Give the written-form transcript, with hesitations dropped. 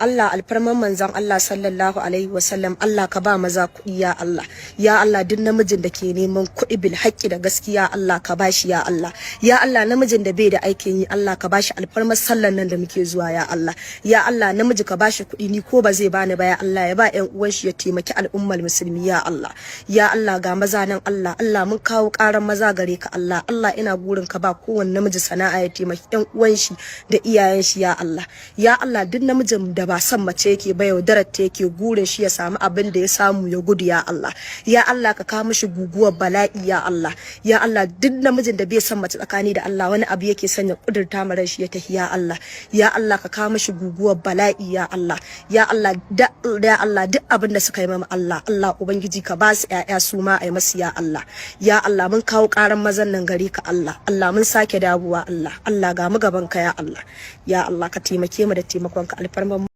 Allah, alfarman manzon Allah sallallahu alaihi wasallam, Allah ka ba maza kuɗi ya Allah. Ya Allah, duk namijin da ke neman kuɗi bil haƙƙi da gaskiya, Allah ka bashi ya Allah. Ya Allah, namijin da bai da aikin yi, Allah ka bashi alfarmar sallan nan da muke zuwa ya Allah. Ya Allah, namiji ka bashi kuɗi, ni ko ba zai bani ba ya Allah, ya ba ƴan uwan shi ya taimaki al'ummar musulmi ya Allah. Ya Allah, ga maza nan Allah. Allah, mun kawo ƙaran maza gare ka Allah. Allah, ina burin ka ba kowanne namiji sana'a ya taimaki ƴan uwan shi da iyayen shi ya Allah. Ya Allah, duk namijin da ba son mace yake ba, yaudarar ta yake, gurin shi ya samu abin da ya samu ya gudu ya Allah. Ya Allah, ka kawo mishi guguwar bala'i ya Allah. Ya Allah, duk namijin da bai son mace tsakani da Allah, wani abu yake son ya kudurta ma shi ya tafi ya Allah. Ya Allah, ka kawo mishi guguwar bala'i ya Allah. Ya Allah, da ya Allah, duk abin da suka yi mama Allah, Allah ubangiji ka ba su ƴaƴa su ma ai masu ya Allah. Ya Allah, mun kawo karan mazan nan gare ka Allah. Allah, mun sake dawowa Allah. Allah, ga mu gaban ka ya Allah. Ya Allah, ka taimake mu da taimakon ka alfarman.